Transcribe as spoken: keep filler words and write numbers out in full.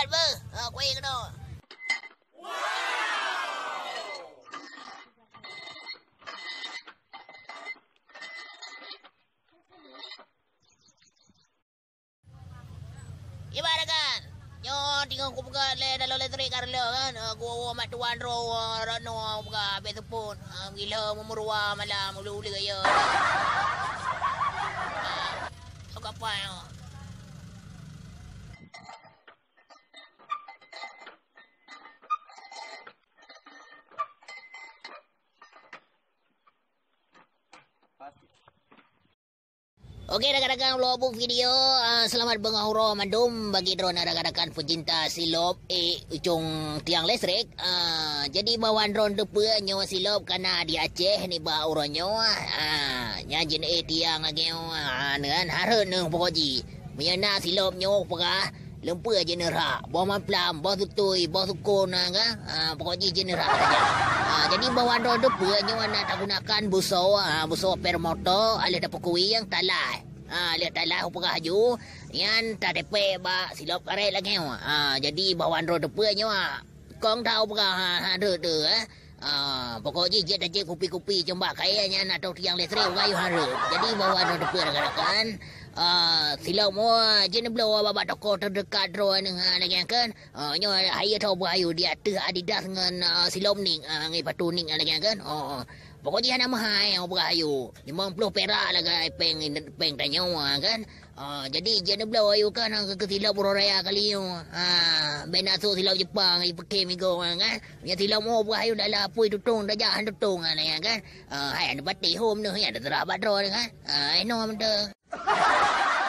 Beuh, ha, kueh keunoe. Ibaratkan, nyoe teungoh kupeugah lé dalam listrik ka reuloh kan, eh, kuwoe mat tuan droe, eh, rot noe peugah habéh seupôt, eh, gila meumeuruwa malam uleue-uleue ya. Eh, sok kapai nyoe. Oke, rakan-rakan, ulôn buet video, ah, seulamat beungoh uroe mandum bagi droeneuh rakan-rakan peucinta silop, eh, ujong tiang listrik. Ah, jadi bahwa droeneuh teupeue nyoe silop ka na di Aceh nibak uroe nyoe. Ah, nyan jeuet eh tiang lagèe nyoe, ah, nyan hareuet neuh pokok jih. Meunyoe na silop nyoe peugah, Lôn peue jeuet neurak, boh mamplam, boh tutui, boh sukon, ha, kan? Ha, pokok jih jeuet neurak saja. Ha, jadi boh wandroe teupeue nyoe na tagunakan busoe, ha, busoe per moto, aleh tapeukuwi nyang talah. Ha, lheueh talah upeugah aju, nyan tatepek bak silop karet lagèe nyoe. Ha, jadi boh wandroe teupeue nyoe, ha, kong tau peugah, ha, ha, deuh, deuh, eh. Ah, pokok jih jeuet tajép kupi-kupi ceumbak kayèe nyan atau tiang listrik uroe nyoe hareuet. Jadi bahwa droe teupeue rakan-rakan, ah, silop nyoe jeuet neubloe bak toko teudekat droe nyoe, ha, lagèe nyan kan. Ah, nyoe hai tho beuhayu di ateueh Adidas ngon, ah, silop Nike, ah, ngon sepatu Nike, ah, lagèe nyan kan. Oh, oh. Pokok jih hana meuhai, oh, beuhayu. Limong ploh perak lagèe pèng, pèng tanyoe, ah, kan. Ah, jadi jeuet neubloe ayue kan, ha, keu, keu silop uroe raya kali nyoe. Ha, bèk na sôk silop Jepang, ipeuké migoe kan. Nyan silop nyoe peugah ayue dalam apui tutong, tajak han tutong kan, nyan kan. Ah, hai, anu patéh hom neuh, nyan teuseurah bak droe kan. Ah, eh, nom teuh.